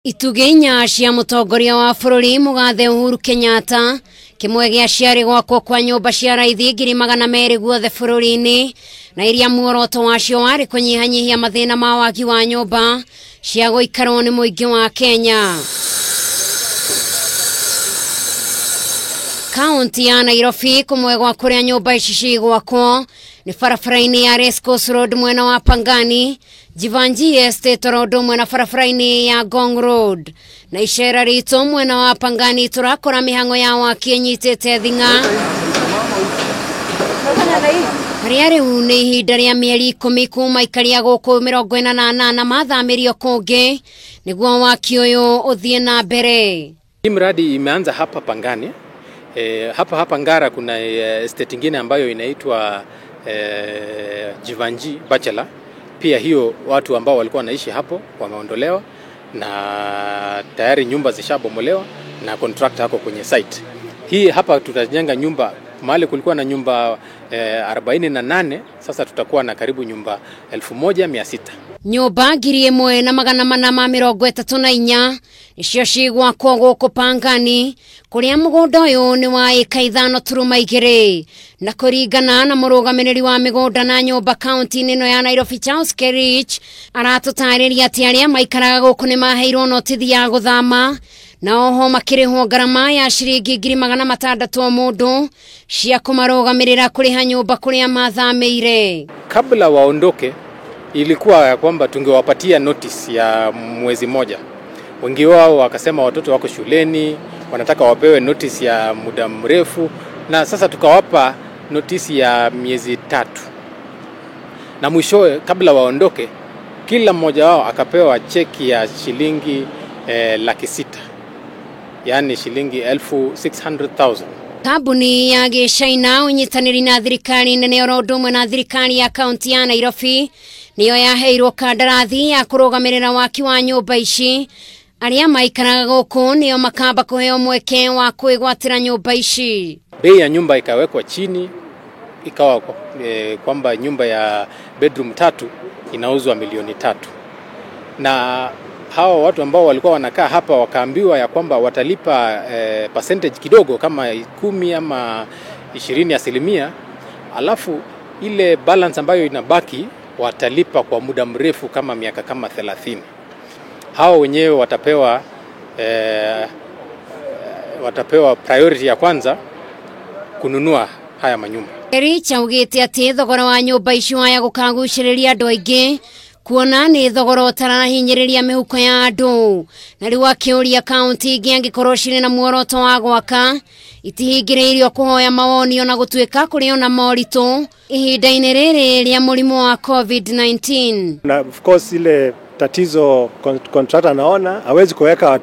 Itugĩ inya cia mũtongoria wa bũrũri Mũgathe Uhuru Kenyatta, kĩmwe gĩa ciarĩ gwakwo kwa nyũmba cia raithi 200,000 guothe bũrũri-inĩ, na iria muoroto wacio warĩ kũnyihanyihia mathĩna ma wagi wa nyũmba cia gũikarwo nĩ mũingĩ wa Kenya. Kaunti ya Nairobi kũmwe gwa kũrĩa nyũmba ici cigwakwo nĩ barabara-inĩ ya Racecourse Road mwena wa Pangani, Jivanjee Estate Road mwena barabara-inĩ ya Ngong Road, na icera ritũ mwena wa Pangani tũrakora mĩhang'o ya waki ĩnyitĩte thing'a harĩa rĩu nĩ ihinda rĩa mĩeri 10 kuma aikaria gũkũ 48 mathamĩrio kũngĩ nĩguo waki ũyũ ũthiĩ na mbere. Hii mradi imeanza hapa Pangani. Hapa Ngara kuna estate ingine ambayo inaitwa Jivanjee Bachelor. Pia hiyo watu ambao walikuwa wanaishi hapo wameondolewa na tayari nyumba zishabomolewa na contractor hako kwenye site. Hii hapa tutajenga nyumba mahali kulikuwa na nyumba 48, sasa tutakuwa na karibu nyumba 1600. Nyumba 1434 nicio cigwakwo gũkũ Pangani kũrĩa mũgũnda ũyũ nĩ wa ĩka 5.2 na kũringana na mũrũgamĩrĩri wa mĩgũnda na nyũmba kaunti-inĩ ĩno ya Nairobi Charles Kerich aratũtarĩria atĩ arĩa maikaraga gũkũ nĩ maheirwo notithi ya gũthama na oho makĩrĩhwo ngarama ya ciringi 600,000 o mũndũ cia kũmarũgamĩrĩra kũrĩha nyũmba kũrĩa mathamĩire. Kabla waondoke ilikuwa ya kwamba tungewapatia notice ya mwezi moja. Wengi wao wakasema watoto wako shuleni, wanataka wapewe notice ya muda mrefu, na sasa tukawapa notice ya miezi 3. Na mwishowe kabla waondoke kila mmoja wao akapewa cheki ya shilingi 600,000, yani shilingi 600,000. Kambuni ya Gĩcaina ũnyitanĩri na thirikari nene oro ũndũ ũmwe na thirikari ya kaunti ya Nairobi nĩyo yaheirwo kandarathi ya kũrũgamĩrĩra waki wa nyũmba ici. Arĩa maikaraga gũkũ nĩo makamba kũheo mweke wa kwĩgwatĩra nyũmba ici. Bei ya nyumba ikawekwa chini, ikawa kwamba nyumba ya bedroom 3 inauzwa milioni 3. Na hawa watu ambao walikuwa wanakaa hapa wakaambiwa ya kwamba watalipa percentage kidogo kama 10 ama 20%, alafu ile balance ambayo inabaki watalipa kwa muda mrefu kama miaka kama 30. Hawa wenyewe watapewa priority ya kwanza kununua haya manyumba. Kerich augĩte atĩ thogora wa nyũmba icio haya gũkagucĩrĩria andũ aingĩ kuona nĩ thogora ũtarahinyĩrĩria mĩhuko ya andũ, na rĩu akĩũria kaunti ingĩ angĩkorwo cirĩ na muoroto wa gwaka itihingĩrĩirio kũhoya mawoni ona gũtuĩka kũrĩ ona moritũ ihinda-inĩ rĩrĩ rĩa mũrimũ wa COVID-19. Na of course ile tatizo contractor anaona hawezi kuweka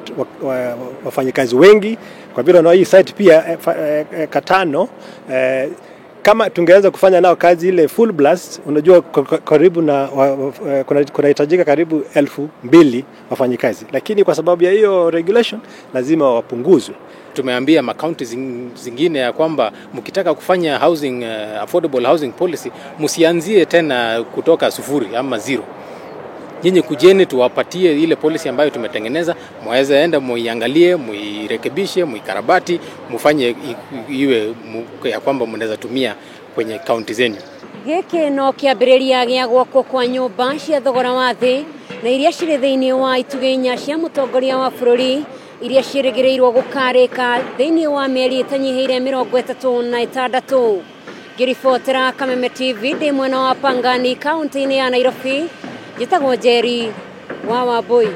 wafanyikazi wengi kwa vile na hii site pia katano, kama tungeweza kufanya nao kazi ile full blast, unajua karibu na kunahitajika karibu 2000 wafanyikazi, lakini kwa sababu ya hiyo regulation lazima wapunguzwe. Tumeambia makaunti zingine ya kwamba mkitaka kufanya housing, affordable housing policy, msianzie tena kutoka 0 ama 0. Nyinyi kujeni tuwapatie ile policy ambayo tumetengeneza, mwaweza enda muiangalie, muirekebishe, muikarabati, mufanye iwe ya kwamba mnaweza tumia kwenye kaunti zenu. Gĩkĩ no kĩambĩrĩria gĩa gwakwo kwa nyũmba cia thogora wa thĩ na iria cirĩ thĩinĩ wa itugĩ inya cia mũtongoria wa bũrũri iria ciĩrĩgĩrĩirwo gũkarĩka thĩinĩ wa mĩeri ĩtanyihĩire 36. Ngĩribotera Kameme TV ndĩ mwena wa Pangani kaunti-inĩ ya Nairobi, njĩtagwo Njeri wa Wambui.